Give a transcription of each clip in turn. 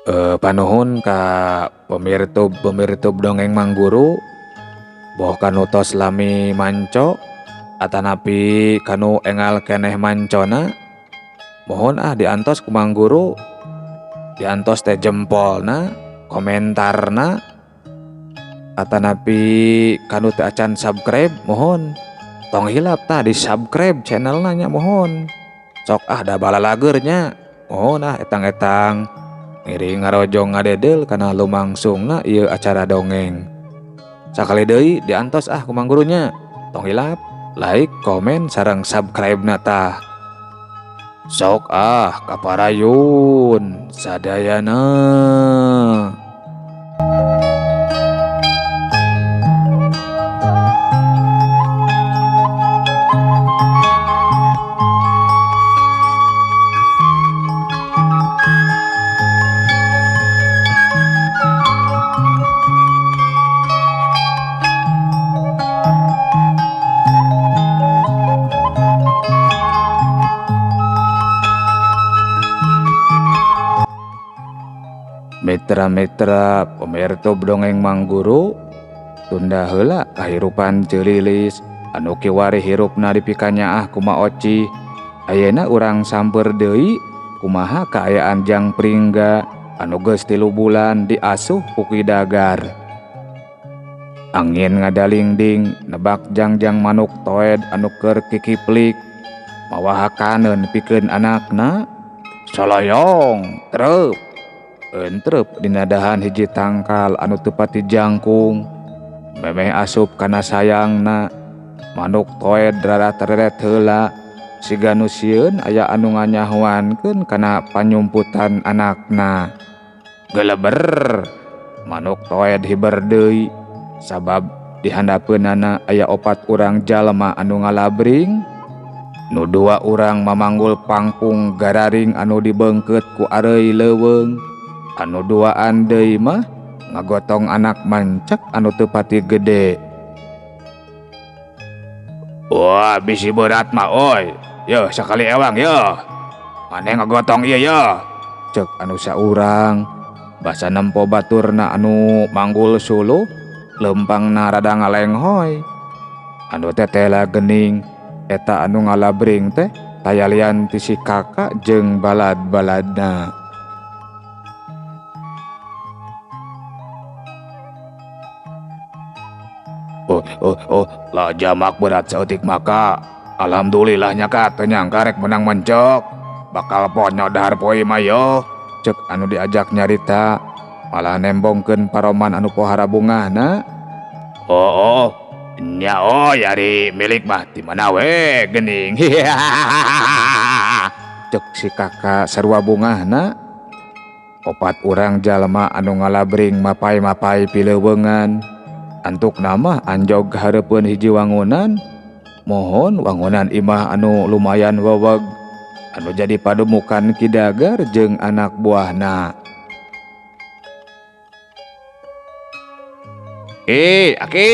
Panuhun ka pemirtub-pemirtub dongeng Mangguru boh kanu tos lami manco atanapi kanu engal keneh mancona mohon ah diantos ku Mangguru diantos teh jempolna komentarna atanapi kanu teu acan subscribe mohon tong hilap tah di subscribe channelna nya mohon sok ah da balalager nya mohon ah etang-etang ngiring ngarojong ngadedel kana lumangsungna ieu acara dongeng sakali deui diantos ah ku Mangguru nya tong hilap like komen sareng subscribe na tah sok ah kaparayun sadayana. Mitra-mitra pemirtub dongeng Mangguru tunda heula kahirupan Ceu Lilis anu kiwari hirupna dipikanyaah ku Mak Oci. Ayeuna urang samper deui kumaha kaayaan Jang Pringga anu geus 3 bulan diasuh ku Ki Dagar. Angin ngadalingding nebak jangjang manuk toed anu keur kikiplik mawa hakaneun pikeun anakna soloyong treup entrep dina dahan hiji tangkal anu teu pati jangkung memeh asup kana sayangna manuk toed rada tereret heula siga nu sieun aya anu nganyahoankeun kana panyumputan anakna geleber manuk toed hiber deui sabab dihandapeunana aya 4 urang jalma anu ngalabring nu 2 urang mamanggul pangpung gararing anu dibeungkeut ku areuy leuweung anu 2an deui mah ngagotong anak mancek anu teu pati gede. Wah, bisi berat mah oi. Yeuh sakali ewang yeuh. Maneh ngagotong ieu yeuh. Ceuk anu saurang basa nempo baturna anu manggul suluh lempangna rada ngalenghoy. Anu tetela geuning eta anu ngalabring teh tayalian ti si kakak jeung balad-baladna. Oh, oh, oh, lah jamak berat saeutik maka alhamdulillahnya ka teu nyangka rek menang mencok bakal ponyo dahar poe mah yo. Ceuk anu diajak nyarita malah nembongkeun paroman anu pohara bungahna. Oh, oh, nya oh yari milik mah di mana we geuning. Ceuk si kakak sarua bungahna. 4 urang jalma anu ngalabring mapai-mapai pileuweungan. Antuk nama anjog hareupeun hiji wangunan, mohon wangunan imah anu lumayan weweg anu jadi pademukan Ki Dagar jeung anak buahna. Aki,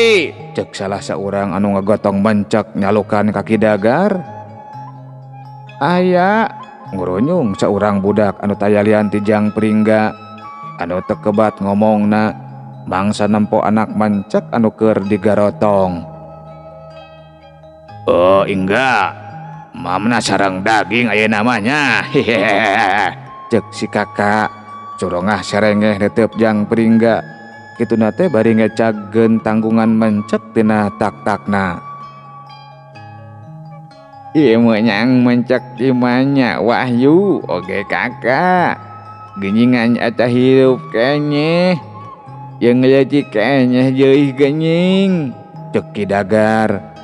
ceuk salah saurang anu ngagotong mencek nyalukan ka Ki Dagar. Aya ngurunyung saurang budak anu tayalian ti Jang Pringga anu teu kebat ngomongna. Mangsa nempo anak mancek anu keur digarotong. Oh, enggak. Mamna sarang daging aya namanya. Hehehe. Ceuk si kakak curongah serengeh netep Jang Pringga. Kituna teh bari ngecagkeun tanggungan mencek tina tak-takna. Ieu menyang mencek imanya Wahyu oge kakak. Genyingan eta hirup kenyeh. Yang ngeleci kenyeh jeuh genying. Ceuk Ki Dagar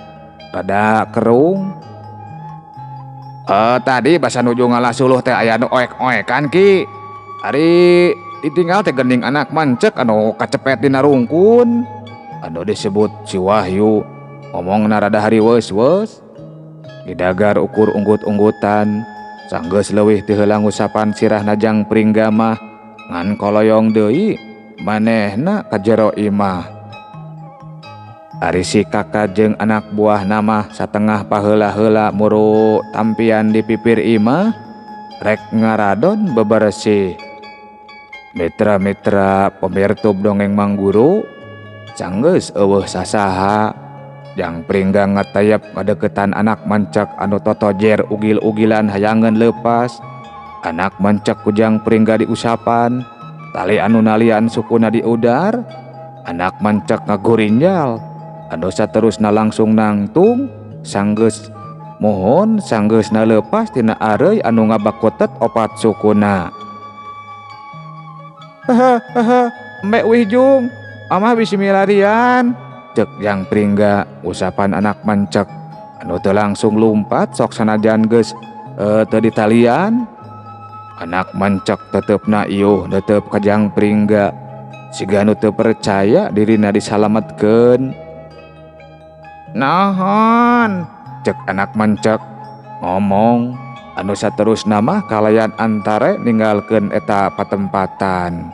rada kerung. Tadi basa nuju ngalah suluh teh aya nu oek-oekan Ki. Ari ditinggal teh gening anak mancek anu kacepet dina rungkun. Anu disebut si Wahyu ngomongna rada hariweus-weus. Ki Dagar ukur unggut-unggutan sanggeus leuwih ti heula ngusapan sirahna Jang Pringga mah ngan koloyong deui manehna ka jero imah. Ari si kakak jeung anak buah nama satengah paheula-heula muru tampian di pipir imah rek ngaradon bebersih. Mitra-mitra pemirtub dongeng Mangguru sanggeus eueuh sasaha Jang Pringga ngatayap ngadeukeutan anak mancek anu totojer ugil-ugilan hayangeun leupas. Anak mancek ku Jang Pringga diusapan, tali anu nalian sukuna diudar, anak mancek ngagurinjal anu saterusna langsung nangtung sanggeus mohon sanggeusna leupas tina areuy anu ngabakotet opat sukuna. Hehe, embe wih jung, amah bisi milarian. Cek Jang Pringga usapan anak mancek anu teu langsung lumpat sok sanajan geus teu ditalian. Anak mancek tetepna iuh netep ka Jang Pringga siga nu teu percaya dirina disalametkeun. Naon? Cek anak mancek ngomong anu saterusna mah kalayan antare ninggalkeun eta patempatan.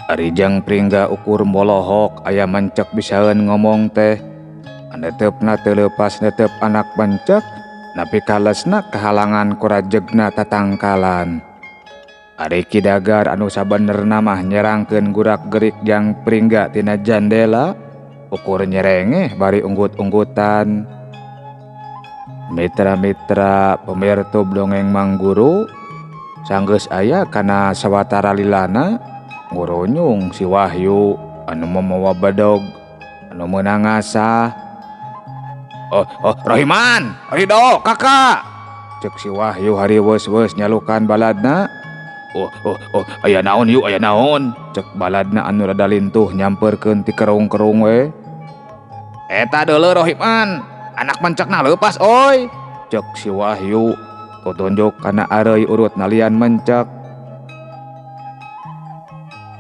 Ari Jang Pringga ukur molohok aya mancek bisaeun ngomong teh. Netepna teu leupas netep anak mancek napi kalesna kahalangan kurajegna tatangkalan. Ari Ki Dagar anu sabenerna mah nyerangkeun gurak-gerik Jang Pringga tina jandela ukur nyerengeh bari unggut-unggutan. Mitra-mitra pemirtub dongeng Mangguru sanggeus aya kana sawatara lilana ngurunyung si Wahyu anu mamawa bedog anu meunang ngasah. Oh, oh, Rohiman, Ridho, kakak. Cek si Wahyu hariweus-weus nyalukan baladna. Oh, oh, oh, aya naon yuk, aya naon. Cek baladna anu rada lintuh nyamperkeun ti kerung-kerung we. Eta deuleu Rohiman, anak mencekna leupas oi. Cek si Wahyu tutunjuk kana areuy urut nalian mencek.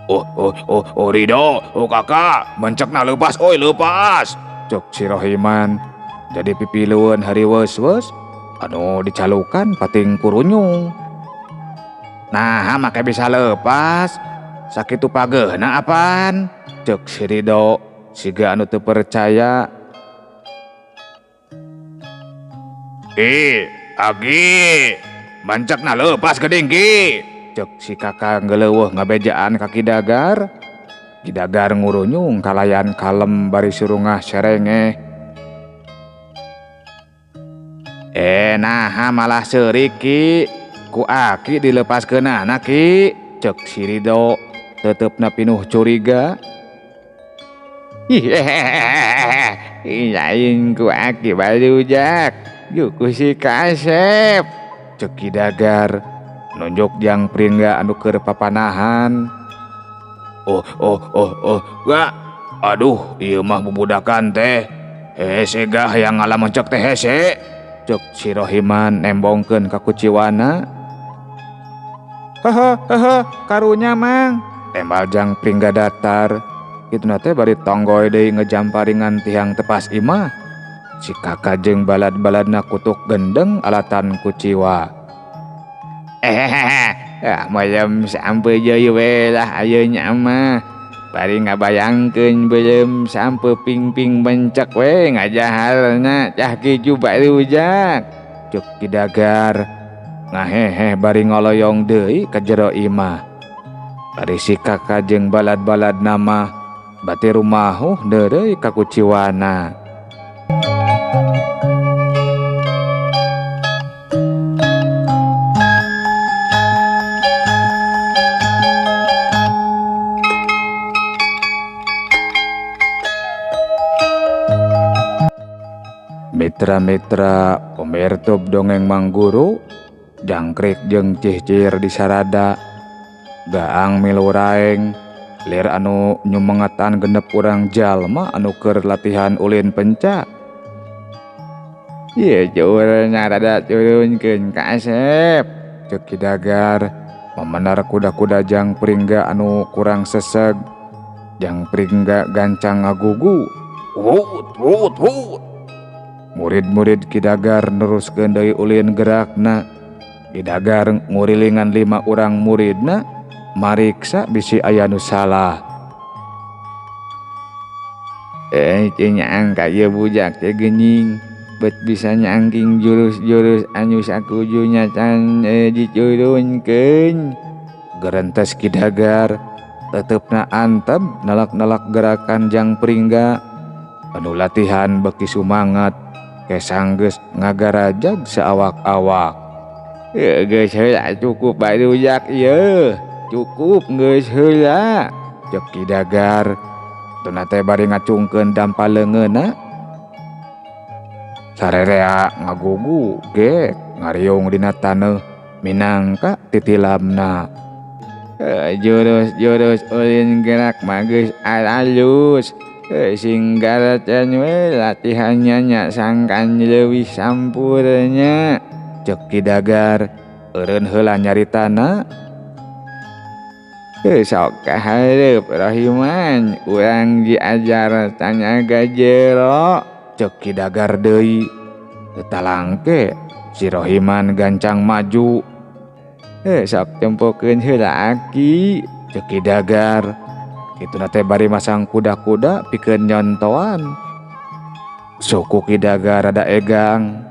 Oh, oh, oh, oh, Ridho, oh kakak, mencekna leupas oi, leupas. Cek si Rohiman. Jadi pipilueun hariweus-weus anu dicalukan pating kurunyung. Nah, make bisa lepas. Sakitu pageuhna apaan? Cek si Ridho siga anu teu percaya. Agi, mancekna leupas geuning ki. Cek si kakak ngeleuweuh ngabejaan ka Ki Dagar. Ki Dagar ngurunyung kalayan kalem bari surungah serengeh. Nah malah seurik ki. Ku aki dilepaskeunana ki. Cek si Ridho tetepna pinuh curiga. Lain ku aki balujak, ku si Kasep. Cek Ki Dagar nunjuk Jang Pringga anu keur papanahan. Oh, oh, oh, oh, gak. Aduh, ieu mah bubudakan teh. Hese gah yang ngalam mencek teh hese. Cek si Rohiman nembongkeun ka kuciwana. Hehe, hehe, karunya mang. Tembal Jang Pringga datar. Kituna teh bari tonggoy deui ngejamparingan tihang tepas imah. Si kakak jeung balad-baladna kutuk gendeng alatan kuciwa. Mayam sampe deui we lah ayeuna mah. Bari ngabayangkeun beuleum sampe ping-ping bencek we ngajaharna cah kicu barujak. Cek Ki Dagar ngaheheh bari ngoloyong deui ka jero imah. Bari si kakak jeung balad-balad nama bati rumahuh deureuy ka kuciwana. Mitra-mitra pemirtub dongeng Mangguru jangkrik jeung cihcir di sarada gaang milu raeng lir anu nyumengetan genep urang jalma anu keur latihan ulin pencak. Ieu curna rada turunkeun ka Asep. Cek Ki Dagar mamenar kuda-kuda Jang Pringga anu kurang seseg. Jang Pringga gancang ngagugu. Wut wut wut. Murid-murid Ki Dagar neruskeun deui ulin gerakna. Ki Dagar ngurilingan 5 urang muridna Mariksa bisi aya nu salah. Teu nyaang ka ieu bujak teh geuning bet bisa nyangking jurus-jurus anu sakujunya can diturunkeun. Gerentes Ki Dagar tetepna antep nalak-nalak gerakan Jang Pringga anu latihan beki sumangat kesang geus ngagarajag saawak-awak. Geus heula cukup barujak ieu, cukup geus heula, ceuk Ki Dagar. Tuna teh bari ngacungkeun dampa leungeunna. Sarerea ngagugu gek ngariung dina taneuh minangka titilamna. Jurus-jurus ulin gerak mah geus aralus. Sing garacen we latihannya nya sangkan leuwih sampurna, ceuk Ki Dagar eureun heula nyaritana. Sok ka hareup Rohiman, urang diajar tanaga jero, ceuk Ki Dagar deui. Teu talangke si Rohiman gancang maju. Sok tempokeun heula aki, ceuk Ki Dagar. Kituna teh bari masang kuda-kuda pikeun nyontoan. Suku Ki Dagar rada egang.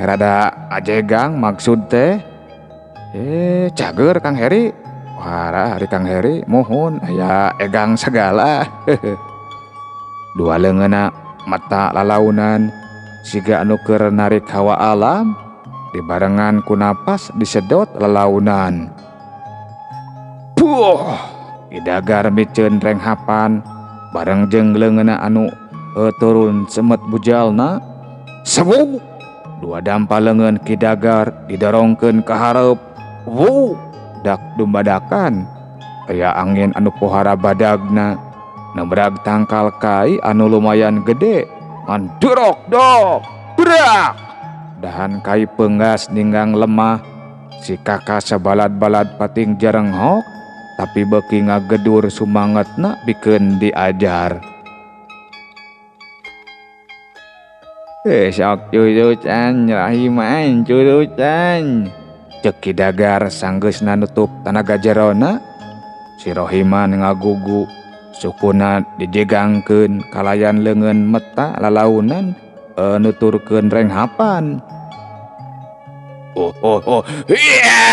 Rada ajegang maksud teh. Cager Kang Heri. Wah, ari Kang Heri muhun aya egang segala. Dua leungeunna mata lalaunan siga anu keur narik hawa alam dibarengan ku napas disedot lalaunan. Puh, Ki Dagar miceun renghapan bareng jeung leungeunna anu turun semet bujalna. Sewuk, dua dampa leungeun Ki Dagar didorongkeun ka hareup. Wuh, dak dumbadakan aya angin anu pohara badagna nabrak tangkal kai anu lumayan gede ngan dorok dok brak dahan kai peunggas ninggang lemah. Si kakak sabalad-balad pating jarenghok tapi beuki ngagedur sumangetna pikeun diajar. Sok curucan Rahiman curucan, ceuk Ki Dagar sanggeusna nutup tanaga jerona. Si Rohiman ngagugu sukuna dijegangkeun kalayan leungeun meta lalaunan nuturkeun renghapan. Oh oh oh iya!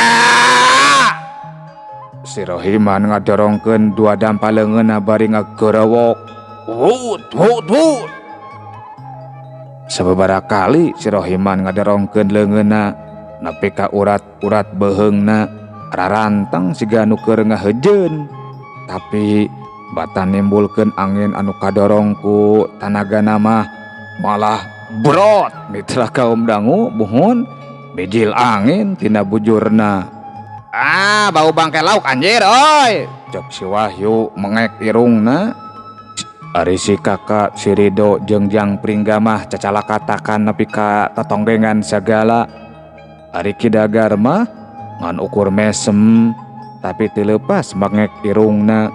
Si Rohiman ngadorongkeun dua dampa leungeunna bari ngagerewok. Wut wut wut. Sababaraha kali si Rohiman ngadorongkeun leungeunna nepi ka urat-urat beuheungna raranteng siga nu keur ngaheujeun. Tapi batan nimbulkeun angin anu kadorong ku tanagana mah malah brot mitra kaum dangu buhun bijil angin tina bujurna. Ah, bau bangke lauk anjir oi, ceuk si Wahyu mengek irungna. Ari si kakak si Ridho jeung Jang Pringga mah cacalakatakan nepi ka tatonggengan sagala. Ari Ki Dagar mah ngan ukur mesem tapi teu leupas mengek irungna.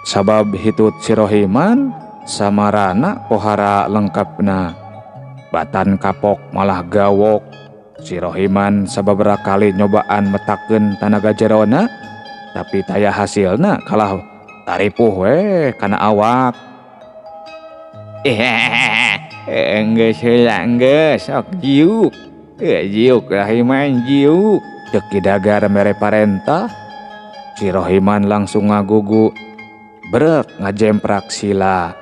Sabab hitut si Rohiman samarana pohara lengkapna. Batan kapok malah gawok. Si Rohiman sababaraha kali nyobaan metakeun tanaga jerona tapi taya hasilna kalah taripuh we kana awak. Geus heula geus sok jiuk. Jiuk Rahiman jiuk, ceuk Ki Dagar mere parentah. Si Rohiman langsung ngagugu brek ngajemprak sila.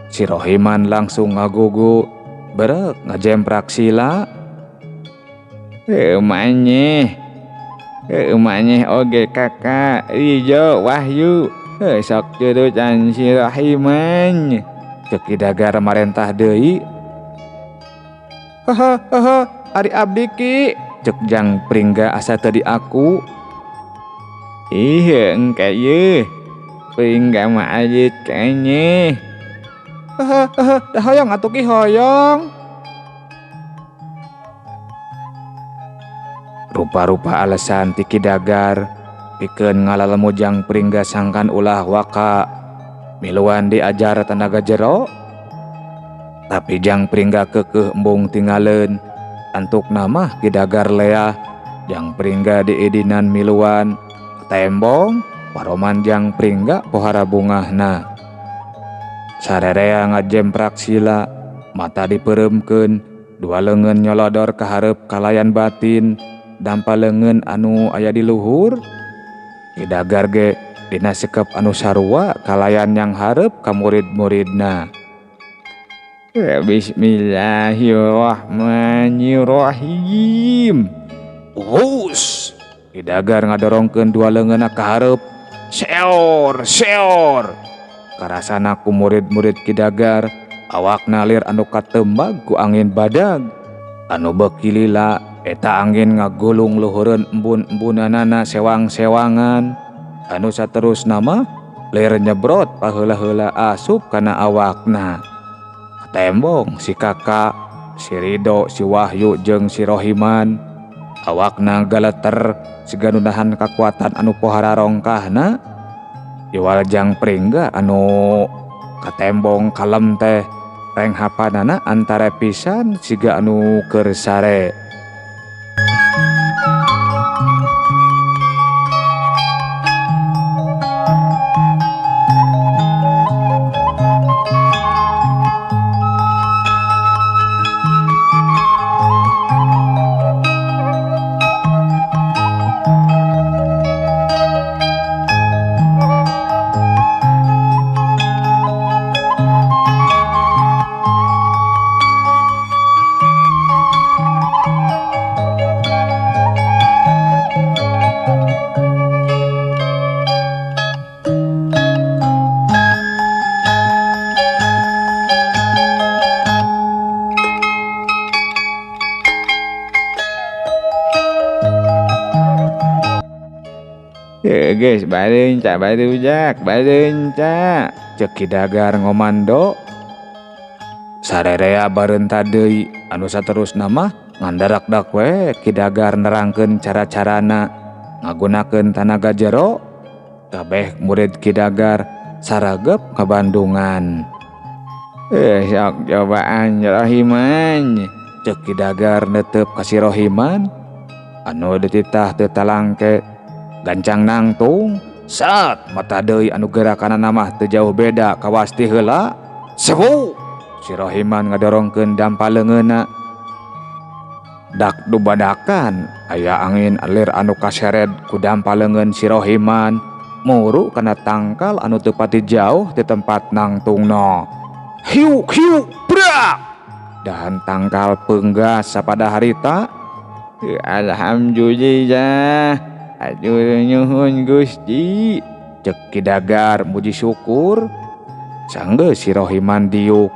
Si Rohiman langsung ngagugu brek ngajemprak sila. Manyeh. Manyeh oge kakak Rijo Wahyu. Sok curucan si Rohiman, ceuk Ki Dagar marentah deui. Haha, ari abdi ki, ceuk Jang Pringga asa teu diaku. Ih, engke ieu. Pringga mah alit keneh. Haha, dah hoyong atuh ki hoyong. Rupa-rupa alasan ti Ki Dagar pikeun ngalalemu Jang Pringga sangkan ulah waka miluan diajar tanaga jero. Tapi Jang Pringga keukeuh embung tinggaleun. Antukna mah Ki Dagar leah. Jang Pringga diidinan miluan. Tembong paroman Jang Pringga pohara bungahna. Sarerea ngajemprak sila, mata dipeuremkeun, dua leungeun nyolodor ka hareup kalayan batin, dampa leungeun anu aya di luhur. Ki Dagar ge dina sikep anu sarua kalayan yang hareup ka murid-muridna. Bismillahirrahmanirrahim. Hus! Ki Dagar ngadorongkeun dua leungeunna ka hareup. Seor, seor. Karasana ku murid-murid Ki Dagar, awakna lir anu katembag ku angin badag. Anu beuki lila eta angin ngagulung luhureun embun-embunanana sewang-sewangan. Anu saterusna mah lir nyebrot paheula-heula asup kana awakna. Tembong si Kakak, si Ridho, si Wahyu jeung si Rohiman. Awakna galeter siga nu nahan kakuatan anu pohara rongkahna. Iwal Jang Pringga anu katembong kalem teh renghapanana antara pisan siga anu keur sare. Geus bareunca barujak bareunca cek Ki Dagar ngomando. Sarerea bareunta deui anu saterusna mah ngandarakdak we Ki Dagar nerangkeun cara-carana ngagunakeun tanaga jero. Kabeh murid Ki Dagar saragep ka Bandungan. Sok cobaan Rohiman cek Ki Dagar netep ka si Rohiman anu dititah teu talangke. Gancang nangtung sat mata deui anu gerakanana mah teu jauh beda kawasti heula. Sewu si Rohiman ngadorongkeun dampa leungeunna. Dak dubadakan aya angin alir anu kasered ku dampa leungeun si Rohiman muru kana tangkal anu teu pati jauh ti tempat nangtungna. Hiuk hiuk brak dahan tangkal peunggas sapada harita. Alhamdulillah. Aduh nyuhun Gusti cek Ki Dagar muji syukur. Sanggeus si Rohiman diuk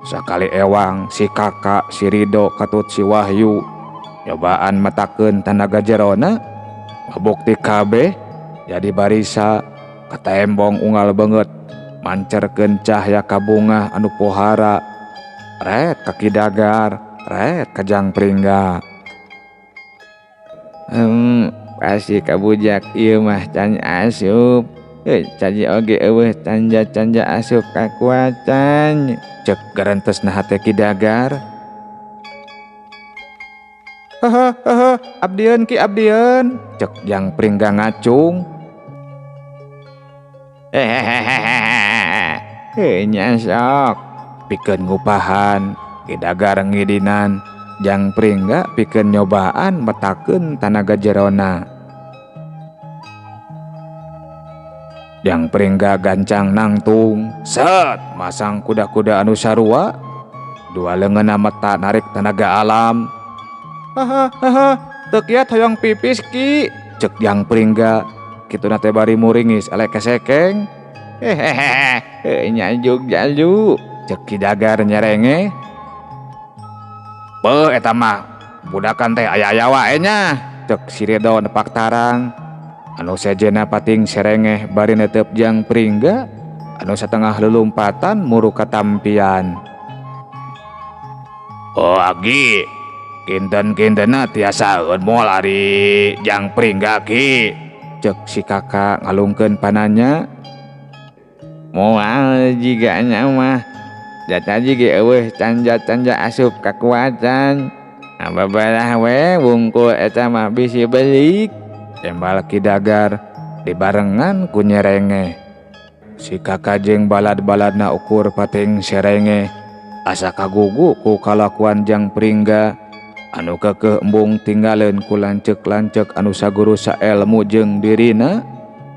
sakali ewang si Kakak, si Ridho katut si Wahyu nyobaan matakeun tanaga jerona. Ngabukti kabeh jadi barisa katembong unggal beungeut mancerkeun cahya kabungah anu pohara. Ret ka Ki Dagar, ret ka Jang Pringga. Pasti kabujak ieu mah can asup. Caji oge eueuh canja-canja asup kakuatan cek garentesna hate Ki Dagar. Hahaha, abdieun Ki abdieun cek Jang Pringga ngacung. Hehehe nya sok pikeun ngupahan Ki Dagar ngidinan. Jang Pringga pikeun nyobaan metakeun tanaga jerona. Jang Pringga gancang nangtung set masang kuda-kuda anu sarua. Dua leungeunna meta narik tenaga alam. Hahaha, teu kiat hoyong pipis Ki cek Jang Pringga. Kituna teh bari muringis elek kesekeng. Hehehe nyajuk jalu cek Ki Dagar nyerenge. Beuh eta mah budakan teh aya-aya wae nya cek si Ridho nepak tarang. Anu sejena pating serengeh bari netep Jang Pringga anu satengah lulumpatan muru katampian. Oh agi kinten-kintenna tiasaeun moal ari Jang Pringga Ki cek si Kakak ngalungkeun pananya. Moal jigana mah jataji ge eueuh canja-canja asup kakuatan. Ababarah we wungkul eta mah bisi belik tembal Ki Dagar. dibarengan ku nyerenge. Si kakak jeung balad-baladna ukur pating serenge asa kagugu ku kalakuan Jang Pringga anu keukeuh embung tinggaleun ku lanceuk-lanceuk anu saguru saelmu jeung dirina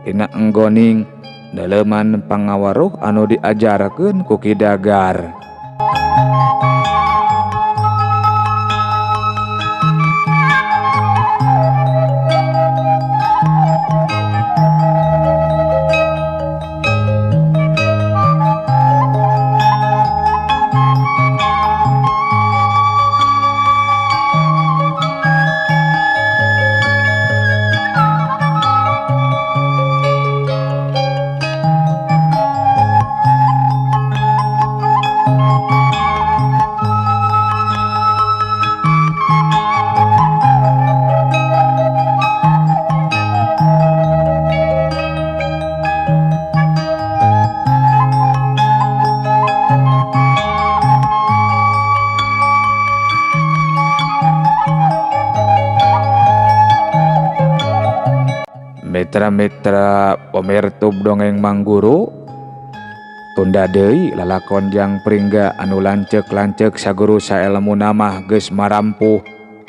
dina enggoning neuleman pangawaruh anu diajarkeun ku Ki Dagar. Mitra-mitra pemirtub dongeng Mangguru tunda deui lalakon Jang Pringga anu lanceuk-lanceuk saguru saelmu mah geus marampuh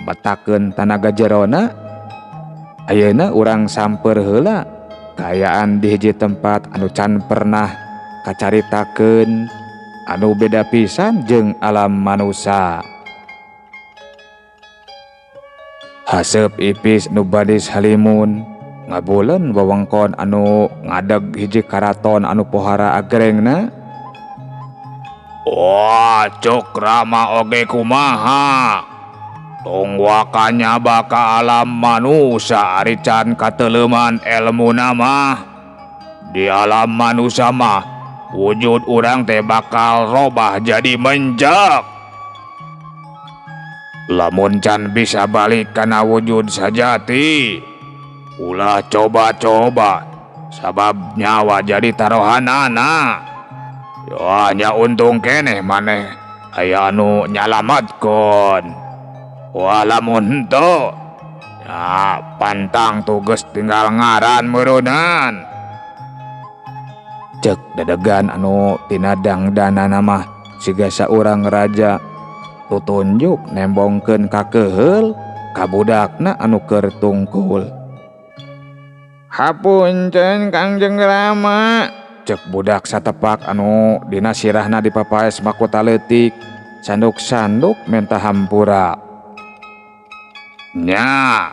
betakeun tanaga jerona. Ayeuna urang samper heula kaayaan di hiji tempat anu can pernah kacaritakeun anu beda pisan jeung alam manusa. Haseup ipis nu badis halimun ngabuleun wewengkon anu ngadeg hiji karaton anu pohara agrengna. Wah, cuk Rama oge kumaha. Tong wakanya baka alam manusa ari can kateuleman elmuna mah. Di alam manusa mah wujud urang teh bakal robah jadi menjek. Lamun can bisa balik kana wujud sajati, ulah coba-coba sabab nyawa jadi taruhanana. Yo nya untung keneh maneh aya anu nyalamatkeun. Wah lamun henteu ya pantang tugas tinggal ngaran meureunnan. Cek dedegan anu tina dangdanana mah siga saurang raja tutunjuk nembongkeun kakeheul ka budakna anu keur tungkul. Hapunten Kangjeng Rama, cek budak satepak anu dina sirahna dipapaes makota leutik sanduk-sanduk menta hampura. Nya,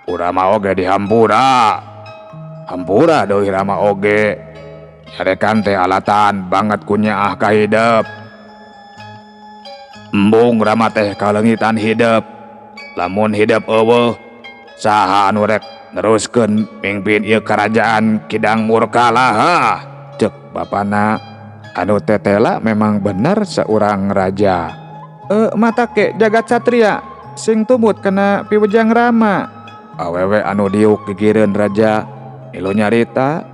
urang mah oge dihampura. Hampura deui Rama oge. Nyarekan teh alatan banget ku nyaah ka hidep. Embung Rama teh kaleungitan hidep. Lamun hidep eueuh, saha anu rek neruskeun mingpin ieu karajaan Kidang Murkala ha? Cek bapana anu tetela memang bener seorang raja. Mata ke jagat satria sing tumut kana piwejang Rama. Awewe anu diuk gigireun raja milu nyarita.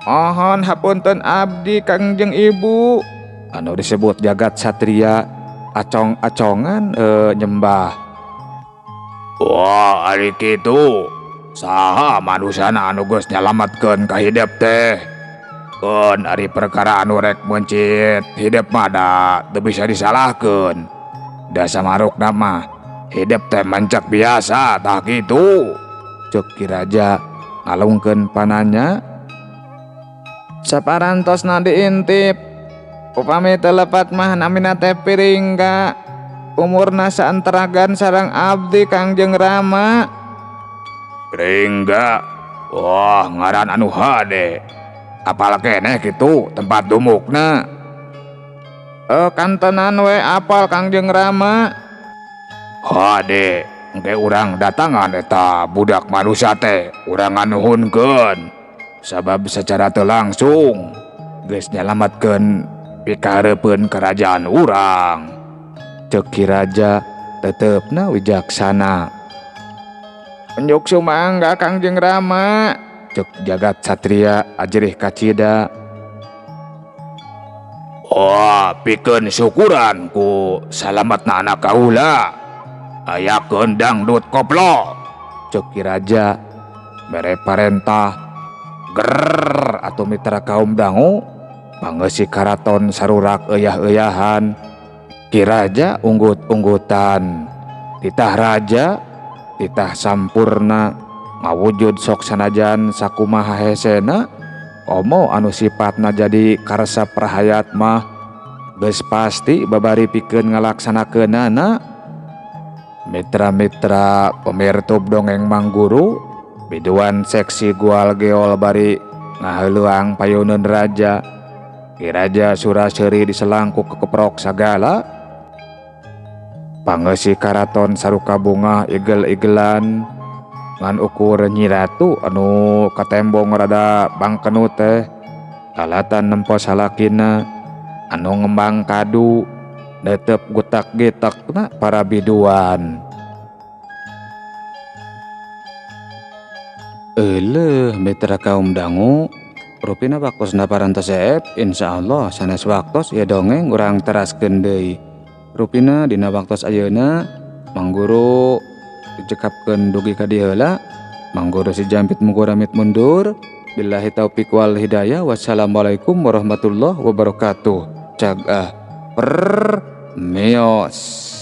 Mohon hapunten abdi Kangjeng Ibu. Anu disebut jagat satria acong-acongan nyembah. Wah, ari kitu. Saha manusana anu geus nyalametkeun ka hidep teh? Keun ari perkara anu rek meuncit hidep mah da teu bisa disalahkeun. Da samarukna mah hidep teh mencek biasa tah kitu. Cek Ki Raja ngalungkeun pananya. Saparantosna diintip. Upami teu lepat mah namina teh Piringga. Umurna saantaragan sareng abdi Kangjeng Rama. Pringga, wah ngaran anu hade. Apal keneh kitu tempat dumukna. Kantenan we apal Kangjeng Rama. Hade, engke urang datangan eta budak manusia teh, urang nganuhunkeun. Sabab secara teu langsung geus nyalametkeun pikahareupeun kerajaan urang. Cek Ki Raja tetepna wijaksana. Unjuk sumangga Kangjeng Rama. Cek jagat satria ajerih kacida. Wah, pikeun syukuran ku salametna anak kaula. Ayakeun dangdut koplo. Cek Ki Raja. Mere parentah ger atuh mitra kaum dangu pangeusi karaton sarurak eyah-eyahan. Ki Raja unggut-unggutan, titah raja, titah sampurna, ngawujud sok sanajan sakumaha hesena, komo anu sipatna jadi karesep rahayat mah geus pasti babari pikeun ngalaksanakeunana. Mitra-mitra pemirtub dongeng Mang Guru, biduan seksi gual geol bari ngaheuleang payuneun raja. Ki Raja Suraseri diselangku kekeprok sagala. Pangeusi karaton saruka bungah igel-igelan ngan ukur Nyi Ratu anu katembong rada bangkenu teh kalatan nempo salakina anu ngembang kadu netep gutak getakna para biduan. Euleuh mitra kaum dangu, rupina waktosna parantos seep, insyaallah sanes waktos ieu dongeng urang teraskeun deui. Rupina dina waktos ayeuna Mang Guru dicekapkeun dugi ka dieu heula. Mang Guru si Jampit muguramit mundur. Billahi taufik wal hidayah. Wassalamualaikum warahmatullahi wabarakatuh. Cagah per mios.